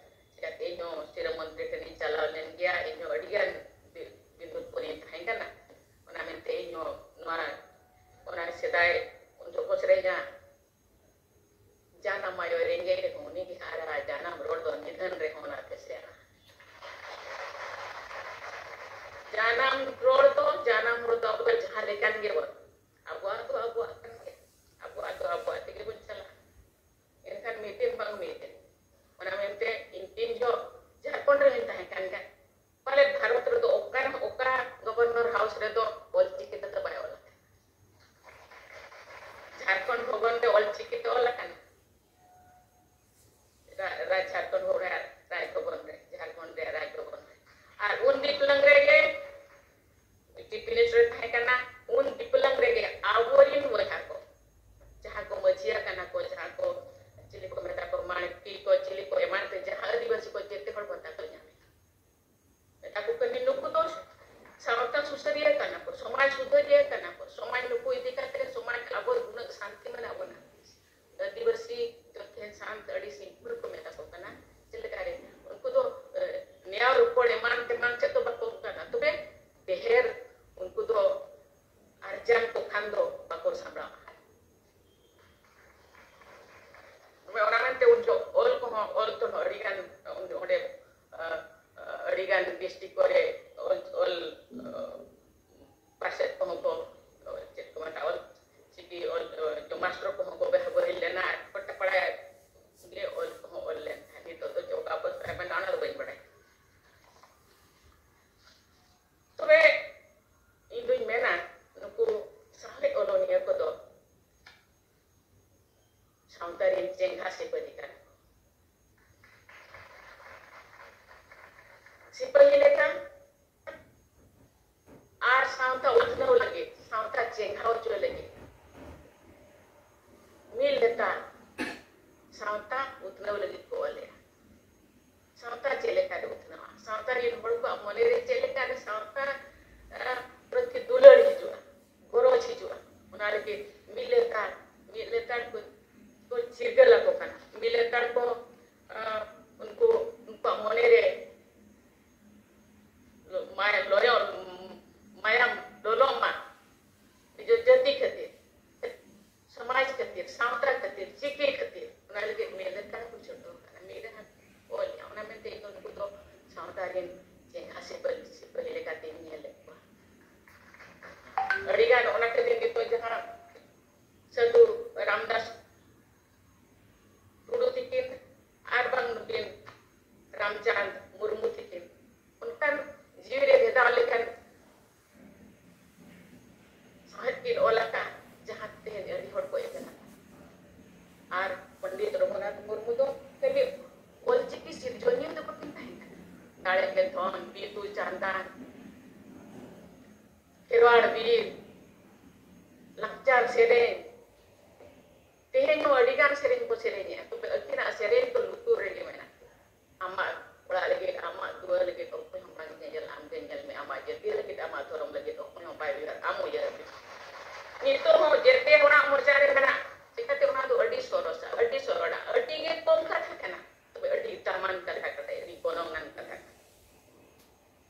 ᱪᱤᱠᱟᱹᱛᱮ ᱤᱧ ᱦᱚᱸ ᱥᱤᱨᱟᱹ ᱢᱚᱱᱛᱨᱤ ᱴᱷᱮᱱ ᱤᱧ ᱪᱟᱞᱟᱣ ᱞᱮᱱ ᱜᱮᱭᱟ, ᱤᱧ ᱦᱚᱸ ᱟᱹᱰᱤ ᱜᱟᱱ ᱵᱤ-, ᱵᱤᱱᱫᱩᱛ ᱠᱚᱨᱮᱧ ᱛᱟᱦᱮᱸ ᱠᱟᱱᱟ᱾ ᱚᱱᱟ ᱢᱮᱱᱛᱮ ᱤᱧ ᱦᱚᱸ ᱱᱚᱣᱟ, ᱚᱱᱟ ᱥᱮᱫᱟᱭ ᱩᱱ ᱡᱚᱦᱚᱜ ᱠᱚ ᱥᱮᱨᱮᱧᱟ, "ᱡᱟᱱᱟᱢ ᱟᱭᱳ ᱨᱮᱸᱜᱮᱡ ᱨᱮᱦᱚᱸ ᱩᱱᱤ ᱜᱮ ᱦᱟᱨᱟ, ᱡᱟᱱᱟᱢ ᱨᱚᱲ ᱫᱚ ᱱᱤᱫᱷᱟᱹᱱ ᱨᱮᱦᱚᱸ ᱚᱱᱟ ᱛᱮ ᱥᱮᱬᱟ᱾" ᱡᱟᱱᱟᱢ ᱨᱚᱲ ᱫᱚ, ᱡᱟᱱᱟᱢ ᱨᱚᱲ ᱫᱚ ᱟᱵᱚ ᱫᱚ ᱡᱟᱦᱟᱸ ᱞᱮᱠᱟᱱ ᱜᱮᱵᱚᱱ, ᱟᱵᱚᱣᱟᱜ ᱫᱚ ᱟᱵᱚᱣᱟᱜ ᱠᱟᱱ ᱜᱮᱭᱟ, ᱟᱵᱚᱣᱟᱜ ᱫᱚ ᱟᱵᱚᱣᱟᱜ ᱛᱮᱜᱮ ᱵᱚᱱ ᱪᱟᱞᱟᱜᱼᱟ᱾ ᱮᱱᱠᱷᱟᱱ ᱢᱤᱫ ᱫᱤᱱ ᱵᱟᱝ ᱢᱤᱫ ᱫᱤᱱ, ᱚᱱᱟ ᱢᱮᱱᱛᱮ ᱤᱧ ᱛᱤᱱ ᱡᱚᱦᱚᱜ ᱡᱷᱟᱲᱠᱷᱚᱸᱰ ᱨᱮᱦᱚᱸᱧ ᱛᱟᱦᱮᱸ ᱠᱟᱱ ᱜᱮᱭᱟ, ᱯᱟᱞᱮ ᱵᱷᱟᱨᱚᱛ ᱨᱮᱫᱚ ᱚᱠᱟ ᱨᱮᱦᱚᱸ, ᱚᱠᱟ ᱜᱚᱵᱷᱚᱨᱱᱚᱨ ᱦᱟᱣᱩᱥ ᱨᱮᱫᱚ ᱚᱞᱪᱤᱠᱤ ᱢᱤᱫ ᱞᱮᱛᱟᱲ, ᱢᱤᱫ ᱞᱮᱛᱟᱲ ᱠᱚ, ᱠᱚ ᱪᱤᱨᱜᱟᱹᱞ ᱟᱠᱚ ᱠᱟᱱᱟ᱾ ᱢᱤᱫ ᱞᱮᱛᱟᱲ ᱠᱚ, ᱟᱸ, ᱩᱱᱠᱩ, ᱩᱱᱠᱩᱣᱟᱜ ᱢᱚᱱᱮ ᱨᱮ ᱞᱚ-, ᱢᱟᱭ-, ᱞᱚᱭᱚ-, ᱢᱟᱭᱟᱢ ᱞᱚᱞᱚᱜ ᱢᱟ ᱱᱤᱡᱮᱨ ᱡᱟᱹᱛᱤ ᱠᱷᱟᱹᱛᱤᱨ, ᱥᱚᱢᱟᱡᱽ ᱠᱷᱟᱹᱛᱤᱨ, ᱥᱟᱶᱛᱟ ᱠᱷᱟᱹᱛᱤᱨ, ᱪᱤᱠᱤ ᱠᱷᱟᱹᱛᱤᱨ, ᱚᱱᱟ ᱞᱟᱹᱜᱤᱫ ᱢᱤᱫ ᱞᱮᱛᱟᱲ ᱠᱚ ᱪᱷᱩᱴᱟᱹᱣ ᱠᱟᱱᱟ, ᱢᱤᱫ ᱰᱟᱦᱟᱨ ᱠᱚ ᱚᱞᱮᱜᱼᱟ᱾ ᱚᱱᱟ ᱢᱮᱱᱛᱮ ᱤᱧ ᱫᱚ ᱱᱩᱠᱩ ᱫᱚ ᱥᱟᱶᱛᱟ ᱨᱮᱱ ᱪᱮᱸᱜᱷᱟ ᱥᱤᱯᱟᱹᱦᱤ, ᱥᱤᱯᱟᱹᱦᱤ ᱞᱮᱠᱟᱛᱮᱧ ᱧᱮᱞᱮᱫ ᱠᱚᱣᱟ᱾ ᱟᱹᱰᱤᱜᱟᱱ ᱚᱱᱟ ᱠᱷᱟᱹᱛᱤᱨ ᱱᱤᱛᱚᱜ ᱡᱟᱦᱟᱸ ᱥᱟᱹᱫᱷᱩ ᱨᱟᱢᱫᱟᱥ ᱴᱩᱰᱩ ᱛᱤᱠᱤᱱ ᱟᱨ ᱵᱟᱝ ᱱᱩᱠᱤᱱ ᱨᱟᱢᱪᱟᱸᱫᱽ ᱢᱩᱨᱢᱩ ᱛᱤᱠᱤᱱ ᱚᱱᱠᱟᱱ ᱡᱤᱣᱤ ᱨᱮ ᱵᱷᱮᱫᱟᱣ ᱞᱮᱠᱟᱱ ᱥᱟᱶᱦᱮᱫ ᱠᱤᱱ ᱚᱞ ᱟᱠᱟᱫ, ᱡᱟᱦᱟᱸ ᱛᱮᱦᱮᱧ ᱟᱹᱰᱤ ᱦᱚᱲ ᱠᱚ ᱮᱵᱷᱮᱱ ᱟᱠᱟᱱᱟ᱾ ᱟᱨ ᱯᱚᱱᱰᱤᱛ ᱨᱚᱜᱷᱩᱱᱟᱛᱷ ᱢᱩᱨᱢᱩ ᱫᱚ ᱠᱷᱟᱹᱞᱤ ᱚᱞᱪᱤᱠᱤ ᱥᱤᱨᱡᱚᱱᱤᱭᱟᱹ ᱫᱚ ᱵᱟᱹᱠᱤᱱ ᱛᱟᱦᱮᱸ ᱠᱟᱱᱟ᱾ ᱫᱟᱲᱮ ᱜᱮ ᱫᱷᱚᱱ, ᱵᱤᱫᱩ ᱪᱟᱸᱫᱟᱱ, ᱠᱷᱮᱨᱣᱟᱲ ᱵᱤᱨ, ᱞᱟᱠᱪᱟᱨ ᱥᱮᱨᱮᱧ, ᱛᱮᱦᱮᱧ ᱦᱚᱸ ᱟᱹᱰᱤ ᱜᱟᱱ ᱥᱮᱨᱮᱧ ᱠᱚ ᱥᱮᱨᱮᱧᱮᱜᱼᱟ, ᱛᱚᱵᱮ ᱟᱹᱠᱤᱱᱟᱜ ᱥᱮᱨᱮᱧ ᱫᱚ ᱞᱩᱛᱩᱨ ᱨᱮᱜᱮ ᱢᱮᱱᱟᱜᱼᱟ᱾ ᱟᱢᱟᱜ ᱚᱲᱟᱜ ᱞᱟᱹᱜᱤᱫ, ᱟᱢᱟᱜ ᱫᱩᱣᱟᱹᱨ ᱞᱟᱹᱜᱤᱫ ᱚᱠᱚᱭ ᱦᱚᱸ ᱵᱟᱝ ᱧᱮᱧᱮᱞᱟ, ᱟᱢ ᱜᱮ ᱧᱮᱞ ᱢᱮ᱾ ᱟᱢᱟᱜ ᱡᱟᱹᱛᱤ ᱞᱟᱹᱜᱤᱫ, ᱟᱢᱟᱜ ᱫᱷᱚᱨᱚᱢ ᱞᱟᱹᱜᱤᱫ ᱚᱠᱚᱭ ᱦᱚᱸ ᱵᱟᱭ ᱩᱭᱦᱟᱹᱨ, ᱟᱢ ᱩᱭᱦᱟᱹᱨ ᱢᱮ᱾ ᱱᱤᱛᱚᱜ ᱦᱚᱸ ᱡᱮᱛᱮ ᱦᱚᱲᱟᱜ ᱢᱚᱪᱟ ᱨᱮ ᱢᱮᱱᱟᱜ, ᱪᱤᱠᱟᱹᱛᱮ ᱚᱱᱟ ᱫᱚ ᱟᱹᱰᱤ ᱥᱚᱨᱚᱥᱟ, ᱟᱹᱰᱤ ᱥᱚᱨᱚᱲᱟ, ᱟᱹᱰᱤ ᱜᱮ ᱠᱚᱢ ᱠᱟᱛᱷᱟ ᱠᱟᱱᱟ, ᱛᱚᱵᱮ ᱟᱹᱰᱤ ᱫᱟᱢᱟᱱ ᱠᱟᱛᱷᱟ ᱠᱟᱱᱟ, ᱟᱹᱰᱤ ᱜᱚᱱᱚᱝᱟᱱ ᱠᱟᱛᱷᱟ ᱠᱟᱱᱟ᱾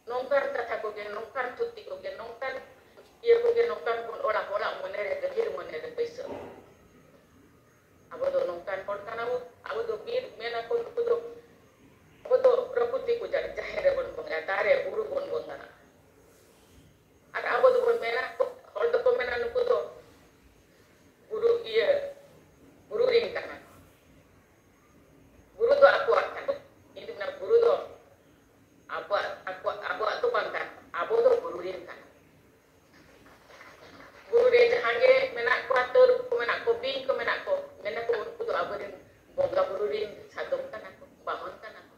ᱱᱚᱝᱠᱟᱱ ᱠᱟᱛᱷᱟ ᱠᱚᱜᱮ, ᱱᱚᱝᱠᱟᱱ ᱛᱷᱩᱛᱤ ᱠᱚᱜᱮ, ᱱᱚᱝᱠᱟᱱ ᱤᱭᱟᱹ ᱠᱚᱜᱮ, ᱱᱚᱝᱠᱟᱱ ᱵᱚᱱ ᱚᱲᱟᱜ ᱦᱚᱲᱟᱜ ᱢᱚᱱᱮ ᱨᱮ, ᱜᱟᱹᱦᱤᱨ ᱢᱚᱱᱮ ᱨᱮ ᱵᱟᱹᱭᱥᱟᱹᱣ᱾ ᱟᱵᱚ ᱫᱚ ᱱᱚᱝᱠᱟᱱ ᱦᱚᱲ ᱠᱟᱱᱟ ᱵᱚᱱ, ᱟᱵᱚ ᱫᱚ ᱵᱤᱨ ᱢᱮᱱᱟ ᱠᱚ, ᱱᱩᱠᱩ ᱫᱚ, ᱟᱵᱚ ᱫᱚ ᱯᱨᱚᱠᱨᱤᱛᱤ ᱯᱩᱡᱟᱹ, ᱡᱟᱦᱮᱨ ᱨᱮᱵᱚᱱ ᱵᱚᱸᱜᱟᱭᱟ, ᱫᱟᱨᱮ ᱵᱩᱨᱩ ᱵᱚᱱ ᱵᱚᱸᱜᱟᱜᱼᱟ᱾ ᱟᱨ ᱟᱵᱚ ᱫᱚᱵᱚᱱ ᱢᱮᱱᱟ, ᱦᱚᱲ ᱫᱚᱠᱚ ᱢᱮᱱᱟ, ᱱᱩᱠᱩ ᱫᱚ ᱵᱩᱨᱩ ᱤᱭᱟᱹ, ᱵᱩᱨᱩ ᱨᱮᱱ ᱠᱟᱱᱟ ᱠᱚ᱾ ᱵᱩᱨᱩ ᱫᱚ ᱟᱠᱚᱣᱟᱜ ᱠᱟᱱᱟ᱾ ᱤᱧ ᱫᱚ ᱢᱮᱱᱟ, ᱵᱩᱨᱩ ᱫᱚ ᱟᱵᱚᱣᱟᱜ, ᱟᱠᱚᱣᱟᱜ, ᱟᱵᱚᱣᱟᱜ ᱫᱚ ᱵᱟᱝ ᱠᱟᱱᱟ, ᱟᱵᱚ ᱫᱚ ᱵᱩᱨᱩ ᱨᱮᱱ ᱠᱟᱱᱟ᱾ ᱵᱩᱨᱩ ᱨᱮ ᱡᱟᱦᱟᱸ ᱜᱮ ᱢᱮᱱᱟᱜ ᱠᱚᱣᱟ, ᱛᱟᱹᱨᱩᱵ ᱠᱚ ᱢᱮᱱᱟᱜ ᱠᱚ, ᱵᱤᱧ ᱠᱚ ᱢᱮᱱᱟᱜ ᱠᱚ, ᱢᱮᱱᱟ ᱠᱚ ᱩᱱᱠᱩ ᱫᱚ ᱟᱵᱚᱨᱮᱱ ᱵᱚᱸᱜᱟ ᱵᱩᱨᱩ ᱨᱮᱱ ᱥᱟᱫᱚᱢ ᱠᱟᱱᱟ ᱠᱚ, ᱵᱟᱦᱚᱱ ᱠᱟᱱᱟ ᱠᱚ᱾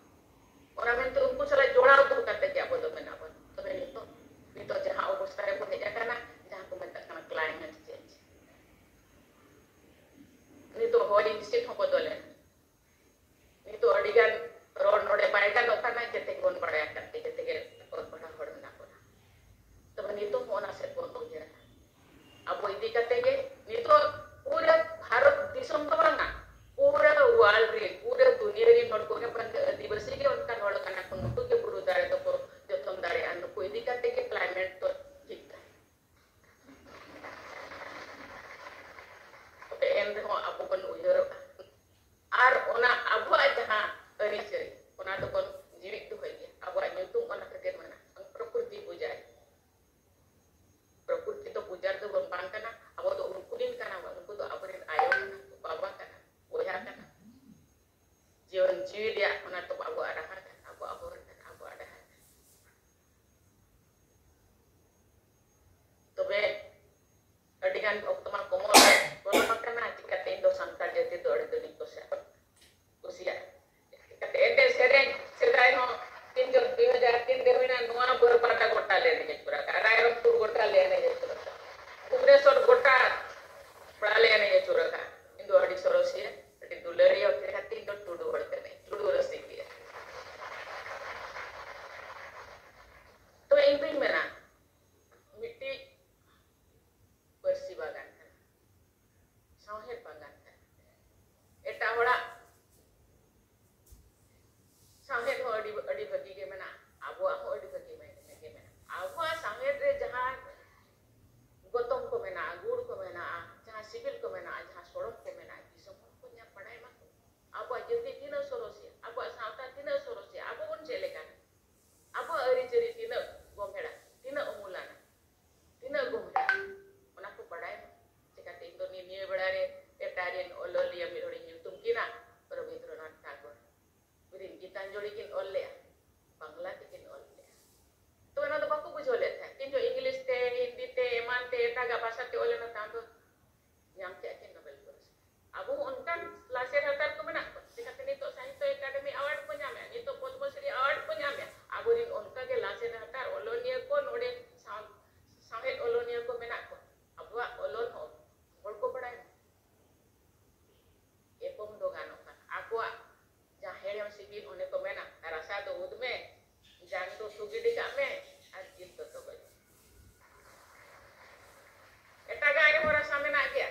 ᱚᱱᱟ ᱢᱮᱱᱛᱮ ᱩᱱᱠᱩ ᱥᱟᱞᱟᱜ ᱡᱚᱲᱟᱣ ᱫᱚᱦᱚ ᱠᱟᱛᱮ ᱜᱮ ᱟᱵᱚ ᱫᱚ ᱢᱮᱱᱟᱜ ᱵᱚᱱᱟ᱾ ᱛᱚᱵᱮ ᱱᱤᱛᱚᱜ, ᱱᱤᱛᱚᱜ ᱡᱟᱦᱟᱸ ᱚᱵᱚᱥᱛᱟ ᱨᱮᱵᱚᱱ ᱦᱮᱡ ᱟᱠᱟᱱᱟ, ᱡᱟᱦᱟᱸ ᱠᱚ ᱢᱮᱛᱟᱜ ᱠᱟᱱᱟ climate change, ᱱᱤᱛᱚᱜ ᱦᱚᱭ ᱦᱤᱸᱥᱤᱫ ᱦᱚᱸ ᱵᱚᱫᱚᱞᱮᱱᱟ᱾ ᱱᱤᱛᱚᱜ ᱟᱹᱰᱤ ᱜᱟᱱ ᱨᱚᱲ ᱱᱚᱰᱮ ᱵᱟᱭ ᱜᱟᱱᱚᱜ ᱠᱟᱱᱟ, ᱡᱮᱛᱮ ᱜᱮᱵᱚᱱ ᱵᱟᱲᱟᱭ ᱟᱠᱟᱫ ᱛᱮ, ᱡᱮᱛᱮ ᱜᱮ ᱚᱞ ᱯᱟᱲᱦᱟᱣ ᱦᱚᱲ ᱢᱮᱱᱟᱜ ᱵᱚᱱᱟ᱾ ᱛᱚᱵᱮ ᱱᱤᱛᱚᱜ ᱦᱚᱸ ᱚᱱᱟ ᱥᱮᱫ ᱵᱚᱱ ᱩᱭᱦᱟᱹᱨᱟ᱾ ᱟᱵᱚ ᱤᱫᱤ ᱠᱟᱛᱮ ᱜᱮ ᱚᱞ ᱞᱮᱱᱟ, ᱛᱟᱭᱚᱢ ᱫᱚ ᱧᱟᱢ ᱠᱮᱜᱼᱟ ᱠᱤᱱ ᱱᱳᱵᱮᱞ ᱯᱩᱨᱚᱥᱠᱟᱨ᱾ ᱟᱵᱚ ᱦᱚᱸ ᱚᱱᱠᱟᱱ ᱞᱟᱥᱮᱨ ᱦᱟᱛᱟᱨ ᱠᱚ ᱢᱮᱱᱟᱜ ᱠᱚᱣᱟ, ᱪᱤᱠᱟᱹᱛᱮ ᱱᱤᱛᱚᱜ ᱥᱟᱦᱤᱛᱛᱚ ᱮᱠᱟᱰᱮᱢᱤ ᱟᱣᱟᱨᱰ ᱠᱚ ᱧᱟᱢᱮᱜᱼᱟ, ᱱᱤᱛᱚᱜ ᱯᱚᱫᱽᱢᱚᱥᱨᱤ ᱟᱣᱟᱨᱰ ᱠᱚ ᱧᱟᱢᱮᱜᱼᱟ᱾ ᱟᱵᱚᱨᱮᱱ ᱚᱱᱠᱟᱜᱮ ᱞᱟᱥᱮᱨ ᱦᱟᱛᱟᱨ ᱚᱞᱚᱱᱤᱭᱟᱹ ᱠᱚ ᱱᱚᱰᱮ ᱥᱟᱶ-, ᱥᱟᱶᱦᱮᱫ ᱚᱞᱚᱱᱤᱭᱟᱹ ᱠᱚ ᱢᱮᱱᱟᱜ ᱠᱚᱣᱟ᱾ ᱟᱵᱚᱣᱟᱜ ᱚᱞᱚᱱ ᱦᱚᱸ ᱦᱚᱲ ᱠᱚ ᱵᱟᱲᱟᱭ ᱢᱟ᱾ ᱮᱯᱚᱢ ᱫᱚ ᱜᱟᱱᱚᱜ ᱠᱟᱱᱟ᱾ ᱟᱠᱚᱣᱟᱜ ᱡᱟᱦᱟᱸ ᱦᱮᱲᱮᱢ ᱥᱤᱵᱤᱞ ᱚᱸᱰᱮ ᱠᱚ ᱢᱮᱱᱟ, ᱨᱟᱥᱟ ᱫᱚ ᱩᱫ ᱢᱮ, ᱡᱟᱝ ᱫᱚ ᱩᱛᱩ ᱜᱤᱰᱤ ᱠᱟᱜ ᱢᱮ, ᱟᱨ ᱡᱤᱞ ᱫᱚ ᱛᱚᱜᱚᱡ ᱢᱮ᱾ ᱮᱴᱟᱜᱟᱜ ᱨᱮᱦᱚᱸ ᱨᱟᱥᱟ ᱢᱮᱱᱟᱜ ᱜᱮᱭᱟ᱾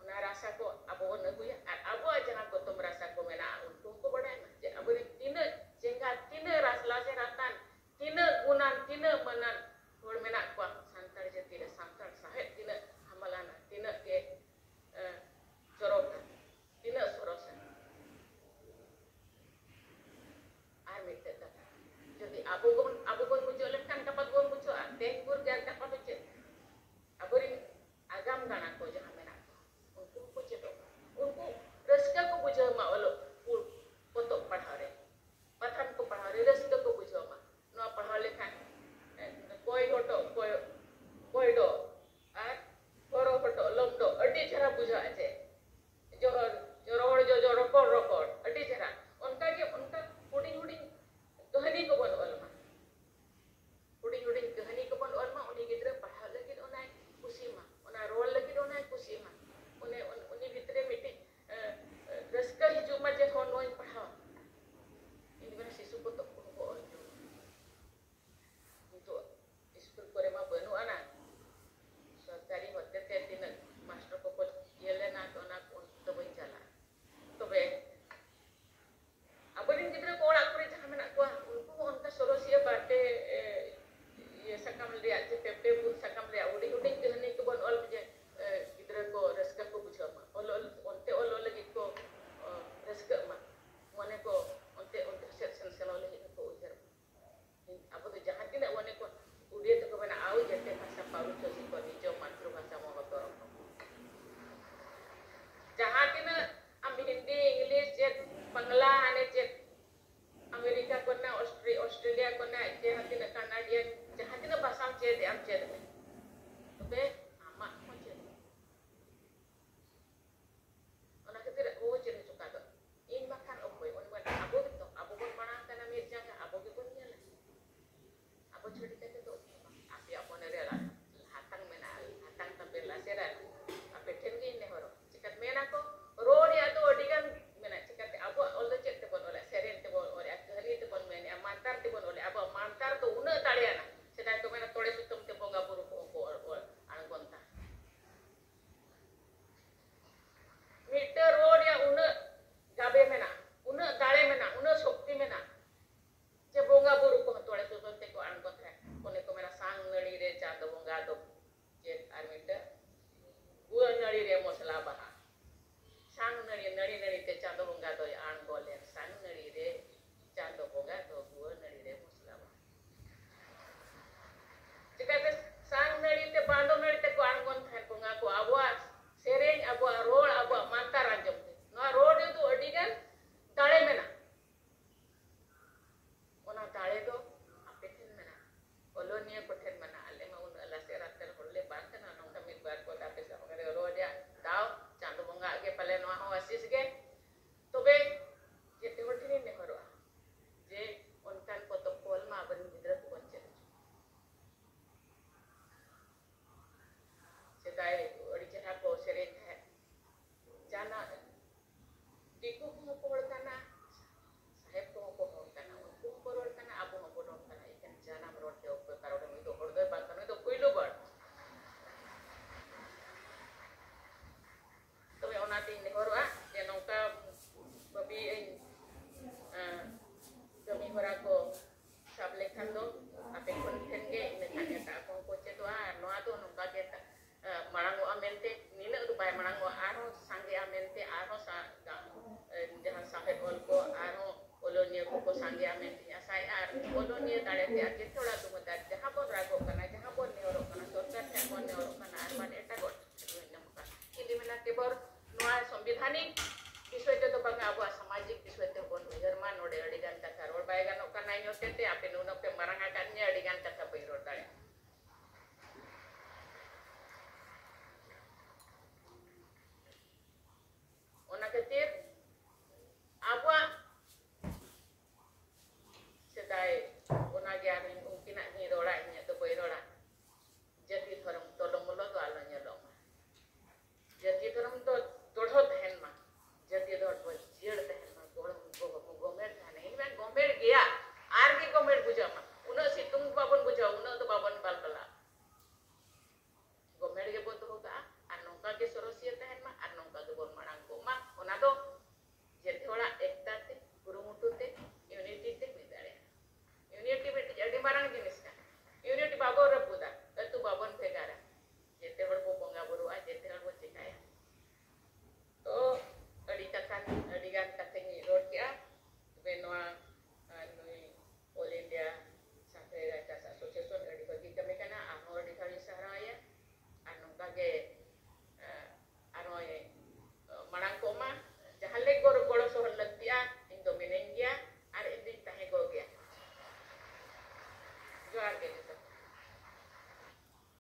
ᱚᱱᱟ ᱨᱟᱥᱟ ᱠᱚ ᱟᱵᱚ ᱵᱚᱱ ᱟᱹᱜᱩᱭᱟ, ᱟᱨ ᱟᱵᱚᱣᱟᱜ ᱡᱟᱦᱟᱸ ᱜᱚᱛᱚᱢ ᱨᱟᱥᱟ ᱠᱚ ᱢᱮᱱᱟᱜᱼᱟ, ᱩᱱᱠᱩ ᱦᱚᱸᱠᱚ ᱵᱟᱲᱟᱭ ᱢᱟ ᱡᱮ ᱟᱵᱚᱨᱮᱱ ᱛᱤᱱᱟᱹᱜ ᱪᱮᱸᱜᱷᱟ, ᱛᱤᱱᱟᱹᱜ ᱨᱟᱥ-, ᱞᱟᱥᱮᱨ ᱦᱟᱛᱟᱱ, ᱛᱤᱱᱟᱹᱜ ᱜᱩᱱᱟᱱ, ᱛᱤᱱᱟᱹᱜ ᱢᱟᱹᱱᱟᱱ ᱦᱚᱲ ᱢᱮᱱᱟᱜ ᱠᱚᱣᱟ ᱥᱟᱱᱛᱟᱲ ᱡᱟᱹᱛᱤ ᱨᱮ, ᱥᱟᱱᱛᱟᱲ ᱥᱟᱶᱦᱮᱫ ᱛᱤᱱᱟᱹᱜ ᱦᱟᱢᱟᱞᱟᱱᱟ, ᱛᱤᱱᱟᱹᱜ ᱜᱮ, ᱮ, ᱪᱚᱨᱚᱠᱟ, ᱛᱤᱱᱟᱹᱜ ᱥᱚᱨᱚᱥᱟ᱾ ᱟᱨ ᱢᱤᱫᱴᱮᱡ ᱠᱟᱛᱷᱟ, ᱡᱩᱫᱤ ᱟᱵᱚ ᱵᱚᱱ, ᱟᱵᱚ ᱵᱚᱱ ᱵᱩᱡᱷᱟᱹᱣ ᱞᱮᱱᱠᱷᱟᱱ ᱜᱟᱯᱟ ᱫᱚᱵᱚᱱ ᱵᱩᱡᱷᱟᱹᱣᱟ, ᱛᱮᱦᱮᱧ ᱵᱷᱳᱨ ᱜᱮ ᱟᱨ ᱜᱟᱯᱟ ᱫᱚ ᱪᱮᱫ? ᱟᱵᱚᱨᱮᱱ ᱟᱜᱟᱢ ᱜᱟᱬᱟ ᱠᱚ ᱡᱟᱦᱟᱸ ᱢᱮᱱᱟᱜ ᱠᱚᱣᱟ, ᱩᱱᱠᱩ ᱦᱚᱸᱠᱚ ᱪᱮᱫᱚᱜ ᱢᱟ, ᱩᱱᱠᱩ ᱨᱟᱹᱥᱠᱟᱹ ᱠᱚ ᱵᱩᱡᱷᱟᱹᱣ ᱢᱟ ᱚᱞᱚᱜ ᱯᱚᱛᱚᱵ ᱯᱟᱲᱦᱟᱣ ᱨᱮ, ᱯᱟᱛᱷᱟᱢ ᱠᱚ ᱯᱟᱲᱦᱟᱣ ᱨᱮ ᱨᱟᱹᱥᱠᱟᱹ ᱠᱚ ᱵᱩᱡᱷᱟᱹᱣ ᱢᱟ᱾ ᱱᱚᱣᱟ ᱯᱟᱲᱦᱟᱣ ᱞᱮᱠᱷᱟᱱ, ᱮ, ᱠᱚᱭ ᱦᱚᱴᱚᱜ, ᱠᱚᱭ ᱟᱯᱮᱭᱟᱜ ᱢᱚᱱᱮ ᱨᱮ ᱦᱟᱛᱟᱝ ᱢᱮᱱᱟᱜᱼᱟ, ᱦᱟᱛᱟᱝ ᱛᱟᱯᱮ ᱞᱟᱥᱮᱨᱟ, ᱟᱯᱮ ᱴᱷᱮᱱ ᱜᱮᱧ ᱱᱮᱦᱚᱨᱚᱜ᱾ ᱪᱤᱠᱟᱹᱛᱮ ᱢᱮᱱᱟ ᱠᱚ, ᱨᱚᱲ ᱨᱮᱭᱟᱜ ᱫᱚ ᱟᱹᱰᱤ ᱜᱟᱱ ᱢᱮᱱᱟᱜᱼᱟ᱾ ᱪᱤᱠᱟᱹᱛᱮ ᱟᱵᱚᱣᱟᱜ ᱚᱞ ᱫᱚ ᱪᱮᱫ ᱛᱮᱵᱚᱱ ᱚᱞᱟ? ᱥᱮᱨᱮᱧ ᱛᱮᱵᱚᱱ ᱚᱞᱟ, ᱠᱟᱹᱦᱱᱤ ᱛᱮᱵᱚᱱ ᱢᱮᱱᱟ, ᱢᱟᱱᱛᱟᱨ ᱛᱮᱵᱚᱱ ᱚᱞᱟ᱾ ᱟᱵᱚᱣᱟᱜ ᱢᱟᱱᱛᱟᱨ ᱫᱚ ᱩᱱᱟᱹᱜ ᱫᱟᱲᱮᱭᱟᱱᱟ᱾ ᱥᱮᱫᱟᱭ ᱠᱚ ᱢᱮᱱᱟ, ᱛᱚᱲᱮ ᱥᱩᱛᱟᱹᱢ ᱛᱮ ᱵᱚᱸᱜᱟ ᱵᱩᱨᱩ ᱠᱚᱦᱚᱸ ᱠᱚ ᱚᱞ, ᱚᱞ ᱟᱬᱜᱚᱱ ᱛᱟᱦᱮᱸᱫ᱾ ᱢᱤᱫᱴᱟᱹᱝ ᱨᱚᱲ ᱨᱮᱭᱟᱜ ᱩᱱᱟᱹᱜ ᱜᱟᱵᱮ ᱢᱮᱱᱟᱜᱼᱟ, ᱩᱱᱟᱹᱜ ᱫᱟᱲᱮ ᱢᱮᱱᱟᱜᱼᱟ, ᱩᱱᱟᱹᱜ ᱥᱚᱠᱛᱤ ᱢᱮᱱᱟᱜᱼᱟ᱾ ᱡᱮ ᱵᱚᱸᱜᱟ ᱵᱩᱨᱩ ᱠᱚᱦᱚᱸ ᱛᱚᱲᱮ ᱥᱩᱛᱟᱹᱢ ᱛᱮᱠᱚ ᱟᱬᱜᱚ ᱛᱟᱦᱮᱸᱫ᱾ ᱚᱱᱮ ᱠᱚ ᱢᱮᱱᱟ, ᱥᱟᱝ ᱱᱟᱹᱲᱤ ᱨᱮ ᱪᱟᱸᱫᱚ ᱵᱚᱸᱜᱟ ᱫᱚ ᱪᱮᱫ, ᱟᱨ ᱢᱤᱫᱴᱟᱹᱝ ᱜᱩᱣᱟᱹ ᱱᱟᱹᱲᱤ ᱨᱮ ᱢᱚᱥᱞᱟ ᱵᱟᱦᱟ᱾ ᱥᱟᱝ ᱱᱟᱹᱲᱤ, ᱱᱟᱹᱲᱤ ᱱᱟᱹᱲᱤ ᱛᱮ ᱪᱟᱸᱫᱚ ᱵᱚᱸᱜᱟ ᱫᱚᱭ ᱟᱬᱜᱚ ᱞᱮᱱ᱾ ᱥᱟᱝ ᱱᱟᱹᱲᱤ ᱨᱮ ᱪᱟᱸᱫᱚ ᱵᱚᱸᱜᱟ ᱫᱚ ᱜᱩᱣᱟᱹ ᱱᱟᱹᱲᱤ ᱨᱮ ᱢᱚᱥᱞᱟ ᱵᱟᱦᱟ᱾ ᱪᱤᱠᱟᱹᱛᱮ ᱥᱟᱝ ᱱᱟᱹᱲᱤ ᱛᱮ ᱵᱟᱸᱫᱚ ᱱᱟᱹᱲᱤ ᱛᱮᱠᱚ ᱟᱬᱜᱚᱱ ᱛᱟᱦᱮᱸᱫ ᱵᱚᱸᱜᱟ ᱠᱚ? ᱟᱵᱚᱣᱟᱜ ᱥᱮᱨᱮᱧ, ᱟᱵᱚᱣᱟᱜ ᱨᱚᱲ, ᱟᱵᱚᱣᱟᱜ ᱢᱟᱱᱛᱟᱨ ᱟᱸᱡᱚᱢ ᱛᱮ᱾ ᱱᱚᱣᱟ ᱨᱚᱲ ᱨᱮᱫᱚ ᱟᱹᱰᱤ ᱜᱟᱱ ᱫᱟᱲᱮ ᱢᱮᱱᱟᱜᱼᱟ᱾ ᱚᱱᱟ ᱫᱟᱲᱮ ᱫᱚ ᱟᱯᱮ ᱴᱷᱮᱱ ᱢᱮᱱᱟᱜᱼᱟ, ᱚᱞᱚᱱᱤᱭᱟᱹ ᱠᱚ ᱴᱷᱮᱱ ᱢᱮᱱᱟᱜᱼᱟ᱾ ᱟᱞᱮ ᱢᱟ ᱩᱱᱟᱹᱜ ᱞᱟᱥᱮᱨ ᱟᱛᱮᱨ ᱦᱚᱲ ᱞᱮ ᱵᱟᱝ ᱠᱟᱱᱟ, ᱱᱚᱝᱠᱟ ᱢᱤᱫ ᱵᱟᱨ ᱯᱚᱫ ᱟᱯᱮ ᱥᱟᱢᱟᱝ ᱨᱮ ᱨᱚᱲ ᱨᱮᱭᱟᱜ ᱫᱟᱣ ᱪᱟᱸᱫᱚ ᱵᱚᱸᱜᱟ ᱟᱜ ᱜᱮ ᱯᱟᱞᱮ ᱱᱚᱣᱟ ᱦᱚᱸ ᱟᱥᱤᱥ ᱜᱮ᱾